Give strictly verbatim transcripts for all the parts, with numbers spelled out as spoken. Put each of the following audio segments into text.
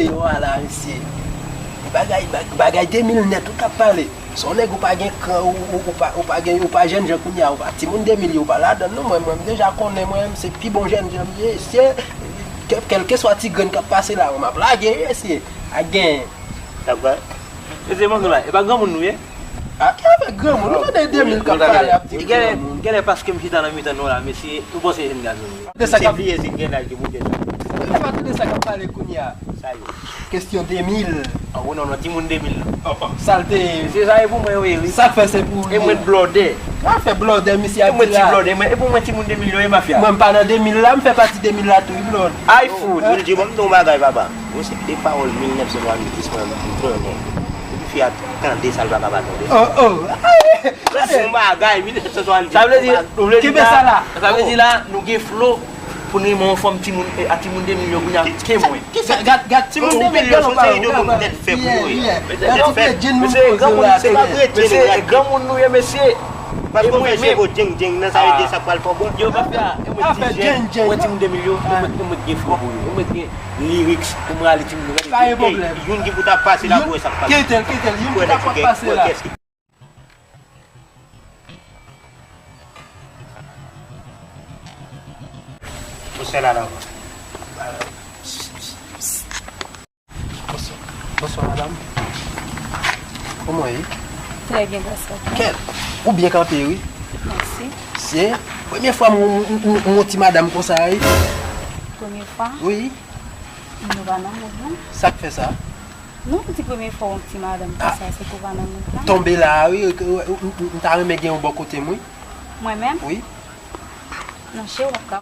Yo a la, mesye. Bagay, ba- bagay de mil nèt, ou k ap pale. Se yon nèg ou pa gen kran, ou, ou, ou pa, ou pa gen, ou pa jènjan kounye a, ou pa timoun de mil yo, ou pa ladann non, mwen, mwen, m deja konnen, mwen, se pi bon jènjan m ye, mesye. Kè- Kèlkeswa ti grenn k ap pase la, mwen, m ap lage, mesye. A gen. Mesye, mwen la, e pa granmoun nou ye? A ki afè granmoun? Ou tande de mil k ap pale ap di granmoun. Genlè, genlè paske m chita nan mitan nou la, mesye, nou panse jèn gason nou ye. Tande sa k ap, mesye bliye se gen laj de moun deja. Ou pa tande sa k ap pale kounye a? Sa yo. Kesyon de mil. A, o non, non, timoun de mil la. Sa l te ye? Mesye, sa e pou mwen yo ye, wi. Sa k fè se pou ou li ye? E mwen blòdè. Sa fè blòdè, misye ap di la. E mwen ti blòdè, mwen, e pou mwen timoun de mil yo ye, mafya. Mwen, m pa nan de mil la, m fè pati de mil la tou, wi, blòd. Ay, fout. Wildy, ban m di w yon bagay, papa. Mwen se de pawòl mil nèf san swasanndis mwen, m konnen. Depi fi a tande sa, l pa ka pa tande. Oh, oh. Mwen se yon bagay, mil nèf san swasanndis. Sa vle di, ou vle di la, sa vle di la, nou gen flo pou n renmen yon fanm timoun, e, a timoun de mil yo, kounye a, ke mwen. Gad, gad, gad timoun de mil yo, se yon seri de moun nèt fè pou yo ye. Gad ti pye djin moun poze la. Mesye, granmoun nou ye, mesye. Paske w fè cheve w djeng djeng nan, sa vle di sa pral fò bon. Yo, mafya, e mwen ti jèn, mwen timoun de mil yo, e mwen, e mwen gen flo pou yo, e mwen gen lyrics pou m rale timoun yo. Pa gen pwoblèm. Youn ki pou ta pase la pou wè sa k pase. Kite l, kite l, youn ki ta pase la. Ou sèl a la. Bonswa, bonswa, madanm. Kòman w ye? Trè byen, bonswa. Kèt, ou byen kanpe, wi. Mèsi. Se premye fwa m, m, m, m wè yon ti madanm konsa, wi. Premye fwa? Wi. Nou pa nan mood, non. Sa k fè sa? Non, m di premye fwa w wè yon ti madanm konsa, se ke w pa nan mood la. Tonbe la, wi, m, m, m, m ta renmen gen yon bò kote m, wi. Mwen menm? Wi. Non, cheri, w ap ka.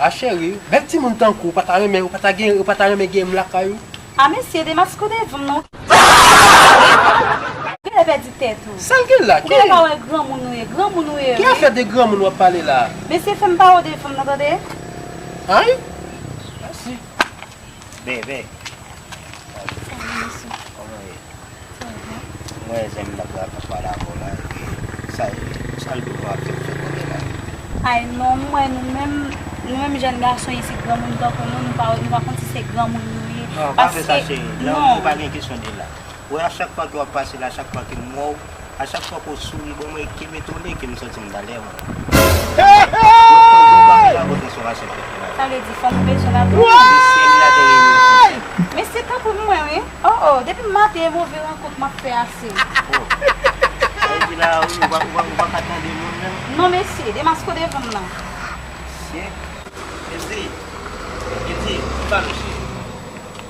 A cheri, bèl timoun tankou w pa ta renmen, ou pa ta gen, ou pa ta renmen gen m lakay ou? A mesye, demaske w devan m non. Ou genlè pèdi tèt ou. Sa l gen la? Ou genlè pa wè granmoun ou ye, granmoun ou ye, wi. Ki afè de granmoun w ap pale la? Mesye, fè m pa wè w devan m non, tande? Ay? Mèsi. Bebe. Salut, mesye. Kòman w ye? Trè byen. Mwen, zanmi m, ap, ap pale avè w la, epi sa, sa l bezwen ap fè, fè konnen la. Ay non, m wè nou menm, nou menm jèn gason isit, granmoun tankou nou, nou pa, nou pa konn si se granmoun nou ye. Non, pa fè sa, cheri. Non, pa gen kesyon de la. Ou wè, a chak fwa ke w ap pase la, a chak fwa ke m wè w, a chak fwa ke w souri, bon, mwen, ke m etone, ke m santi m talè, mwen. Mwen toujou kanpe la, kontan sou machin tèt mwen. Sa vle di, fanm ou bezwen la tou? Mesye, li la te reyini. Mesye, tanpri pou mwen, wi. Oh, oh, depi maten, e move rankont m ap fè ase. Oh. Sa vle di la, wi, ou pa, ou pa, ou pa ka tande moun menm? Non, mesye, demaske w devan m nan. Mesye. Mesye, mesye, sa mesye.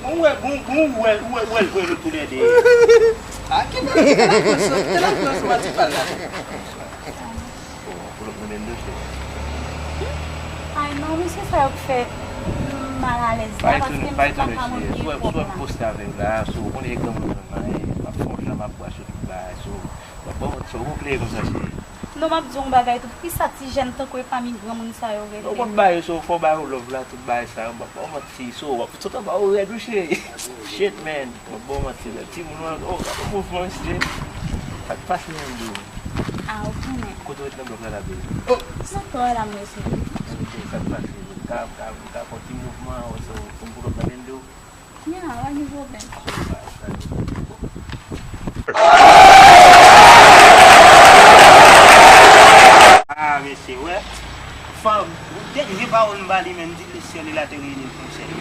Bon, ou wè, bon, bon, ou wè, ou wè, ou wè l voye nou toulède. A, kite l, kite l ak pwès ou, kite l ak pwès ou, pa ti pal la. Pou l ap nan men dosye. Ay non, mesye sa yo k fè m malalèz la, paske m pa ka montre pwòp la. Sou ap poste avè l la, sou ou konnen e granmoun nan, e, m ap fè yon jan m ap bwase tout bagay, sou w ap ban m, sou ou klere konsa, cheri. Non, m ap di w yon bagay tou, poukisa ti jèn tankou e pami granmoun sa yo rete? Non, w konn bagay yo, sou fò w ba yo love la, tout bagay sa yo, m ap ba w manti, sou w ap sot anba w rèd wi, cheri. Shit, man. Mwen bon manti la. Timoun an, oh, gade mouvman, mesye. Sa k pase menm, bro? Ah, ou konnen. Kote w ret nan blòk la, la, bro? Oh! Nan kò la, mwen, mesye. Sa k pase, bro? M ka, m ka, m ka fè yon ti mouvman, wè, so, pou m pull up nan bendo. Kounye a, pa gen pwoblèm. Ah, mesye, wè. Fanm, ou tèt vye pawòl m ba li, men m di l se syèl e latè reyini l pou yon sèl.